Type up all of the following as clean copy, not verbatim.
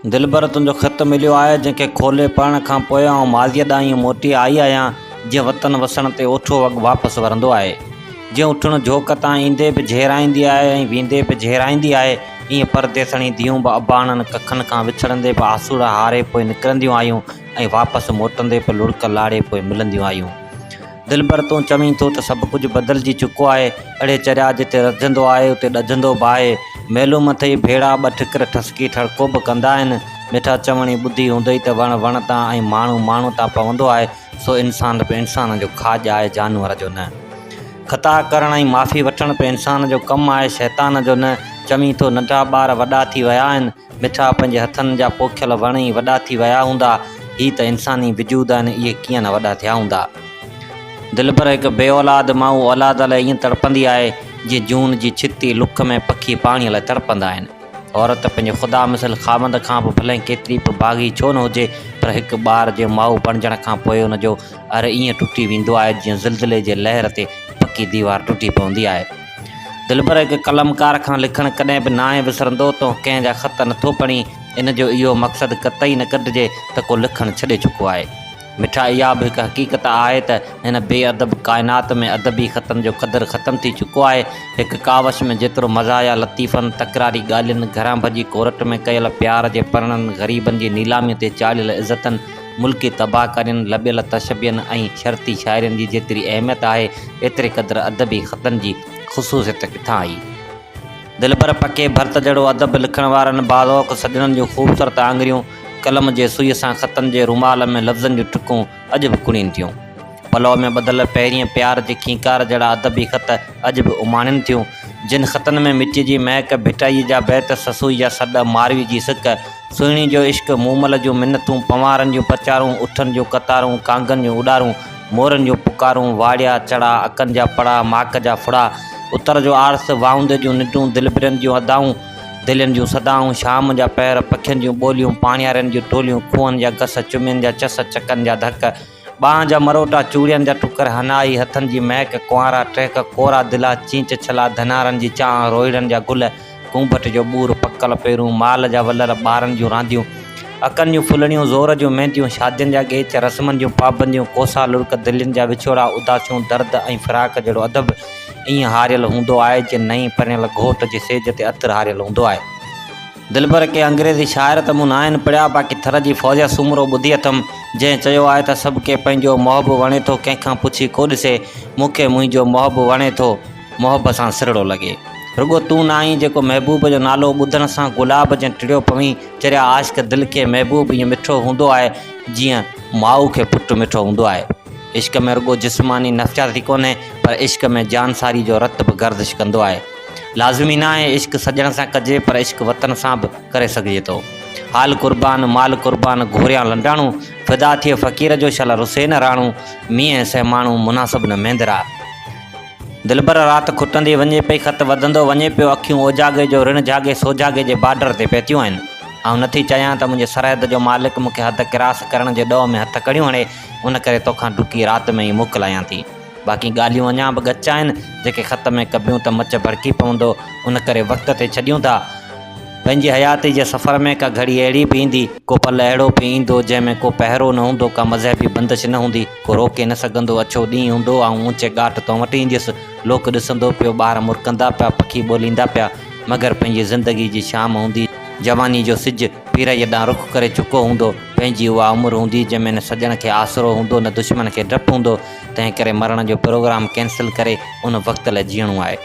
دلبر تنهنجو خط مليو آهي، جنهن کي کولي پڙهڻ کان پوء آئون ماضيء ڏانهن ائين موٽي آئي آهيان، جيئن وطن وسڻ تي اوٺو وڳ واپس ورندو آهي. جيئن اٺڻ جهوڪ تان ايندي به جهيرائيندي آهي ۽ ويندي به جهيرائيندي آهي، ائين پرديسڻي ڌيئون به اباڻن ڪکن کان وڇڙندي به آسوڙا هاري پوء نڪرنديون آيون ۽ واپس موٽندي به لڙڪ لاڙي پوء ملنديون آيون. دلبر تون چوين ٿو ته سڀ ڪجهه بدلجي چڪو آهي. اڙي چريا جتي رڌجندو آهي اتي ڏجندو به آهي. معلوم اٿئي ڀيڙا ٻه ٺڪر ٺسڪي ٺڙڪو به ڪندا آهن. مٺا چوڻي ٻڌي هوندئي ته وڻ وڻ تان ۽ ماڻهو ماڻهو تان پوندو آهي سو انسان به انسان جو کاڄ آهي جانور جو نه. خطا ڪرڻ ۽ معافي وٺڻ به انسان جو ڪم آهي شيطان جو نه. چوين ٿو ننڍا ٻار وڏا ٿي ويا آهن. مٺا پنهنجي هٿن جا پوکيل وڻ ئي وڏا ٿي ويا هوندا. هي ته انساني وجود آهن، اهي ڪيئن نه وڏا ٿيا هوندا. دلبر هڪ بي اولاد ماء اولاد لاء ائين تڙپندي آهي، جيئن جون جي ڇتي لک ۾ پکي پاڻيء لاء تڙپندا آهن. عورت پنهنجي خدا مثل خاوند کان به ڀلي ڪيتري به باغي ڇو نه هجي، پر هڪ ٻار جي ماء بڻجڻ کان پوء ان جو ار ائين ٽٽي ويندو آهي، جيئن زلزلي جي لهر تي پڪي ديوار ٽٽي پوندي آهي. دلبر هڪ قلمڪار کان لکڻ ڪڏهن به ناهي وسرندو، تون ڪنهن جا خط نٿو پڙهين، ان جو اهو مقصد قطعي نه ڪڍجي ته ڪو لکڻ ڇڏي چڪو آهي. مٺا اها به هڪ حقيقت آهي ته هن بي ادب ڪائنات ۾ ادبي خطن جو قدر ختم ٿي چڪو آهي. هڪ ڪاوش ۾ جيترو مزاحيه لطيفن، تڪراري ڳالهين، گهران ڀڄي ڪورٽ ۾ ڪيل پيار جي پرڻن، غريبن جي نيلاميء تي چاڙهيل عزتن، ملڪي تباهڪارين، لٻيل تشبيهن ۽ شرطي شاعرين جي جيتري اهميت آهي، ايتري قدر ادبي خطن جي خصوصيت ڪٿان آئي؟ دلبر پڪي ڀرت جهڙو ادب لکڻ وارن باذوق سڄڻن جون خوبصورت آڱريون قلم جي سوئيء سان خطن جي رومال ۾ لفظن جون ٽڪون اڄ به ڪڻين ٿيون. پلؤ ۾ ٻڌل پهرينء پيار جي کينڪار جهڙا ادبي خط اڄ به اماڻين ٿيون. جن خطن ۾ مٽيء جي مهڪ، ڀٽائيء جا بيت، سسئي جا سڏ، مارويء جي سڪ، سهڻي جو عشق، مومل جون منتون، پنوارن جون پچارون، اٺن جون قطارون، ڪانگن جون اڏارون، مورن جون پڪارون، واڙيا، چڙا، اڪن جا پڙا، ماڪ جا ڦڙا، اتر جو آرس، واهوندي جون ننڊون، دلبرين جون ادائون، دلين جون صدائون، شام جا پهر، پکين جون ٻوليون، پاڻيارين جون ٽوليون، کوهن جا گس، چمين جا چس، چڪن جا ڌڪ، ٻانهن جا مروٽا، چوڙين جا ٽڪر، حنائي، هٿن جي مهڪ، ڪنوارا ٽهڪ، ڪورا دلا، چيچ ڇلا، ڌنارن جي چانهه، روهيڙن جا گل، ڪونڀٽ جو ٻور، پڪل پيرون، مال جا ولر، ٻارن جون رانديون، اڪن جون ڦلڻيون، زور جون مينديون، شادين جا ڳيچ، رسمن جون پابنديون، ڪوسا لڙڪ، دلين جا وڇوڙا، اداسيون، درد ۽ فراق جهڙو ادب ائين هاريل هوندو آهي، جيئن نئين پرڻيل گهوٽ جي سيج تي عطر هاريل هوندو آهي. دلبر ڪي انگريزي شاعر ته مون ناهن پڙهيا، باقي ٿر جي فوزيه سومرو ٻڌي اٿم، جنهن چيو آهي ته سڀ ڪي پنهنجو محب وڻي ٿو ڪنهن کان پڇي ڪو ڏسي، مون کي منهنجو محب وڻي ٿو. محب سان سرڙو لڳي. رڳو تون نه آهين جيڪو محبوب جو نالو ٻڌڻ سان گلاب جيان ٽڙيو پوين. چريا عاشق دل کي محبوب ائين مٺو هوندو آهي جيئن ماء کي پٽ مٺو هوندو آهي. عشق ۾ رڳو جسماني نفسياتي ڪونهي پر عشق ۾ جانساري جو رت به گردش ڪندو آهي. لازمي ناهي عشق سڄڻ سان ڪجي پر عشق وطن سان به ڪري سگهجي ٿو. حال قربان مال قربان گهوريان لنڊاڻو، فدا ٿئي فقير جو شل رسي نه راڻو، مينهن سهماڻو مناسب نه مينڌرا. دلبر رات کٽندي وڃي پئي، خط وڌندو وڃي پيو، اکيون اوجاڳي جو رڻ جهاڳي سوجاڳي جي بارڊر تي پهتيون آهن. آئون نٿي چاهيان ته منهنجي سرحد جو مالڪ مون کي حد ڪراس ڪرڻ جي ڏوهه ۾ هٿ ڪڙيون هڻي، ان ڪري توکان ڊڪي رات ۾ ئي موڪلايان ٿي. باقي ڳالهيون اڃا به ڳچ آهن، جيڪي خط ۾ ڪبيون ته مچ ڀڙڪي پوندو، ان ڪري وقت تي ڇڏيون ٿا. پنهنجي حياتي جي سفر ۾ ڪا گهڙي اهڙي به ايندي، ڪو پل اهڙو به ايندو، جنهن ۾ ڪو پهرو نه هوندو، ڪا مذهبي بندش نه هوندي، ڪو روڪي نه سگهندو، اڇو ڏينهن هوندو، آئون اونچي ڳاٽ تو وٽ اينديس، لوڪ ڏسندو پيو، ٻار مرڪندا پيا، پکي ٻوليندا پيا، مگر پنهنجي زندگي جي شام هوندي، جواني جو سج پيرائيء ڏانهن رخ ڪري چڪو هوندو، پنهنجي اها عمر هوندي، جنهن ۾ نه سڄڻ کي آسرو هوندو، نه دشمن کي ڊپ هوندو، تنهن ڪري مرڻ جو پروگرام ڪينسل ڪري ان وقت لاء جيئڻو آهي.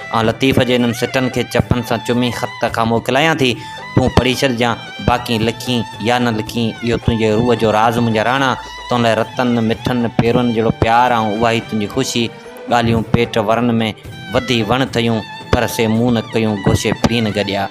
آئون لطيف جي انهن سٽن کي چپن سان چمي خط کان موڪلايان ٿي. تون پڙهي ڇڏجان، باقي لکين يا نه لکين، اهو تنهنجي روح جو راز منهنجا راڻا، تون لاء رتن، مٺن پيرن جهڙو پيار آئون اها ئي تنهنجي خوشي، ڳالهيون پيٽ ورن ۾ وڌي وڻ ٿيون، پر سي مون نه ڪيون گوشي پرين گڏيا.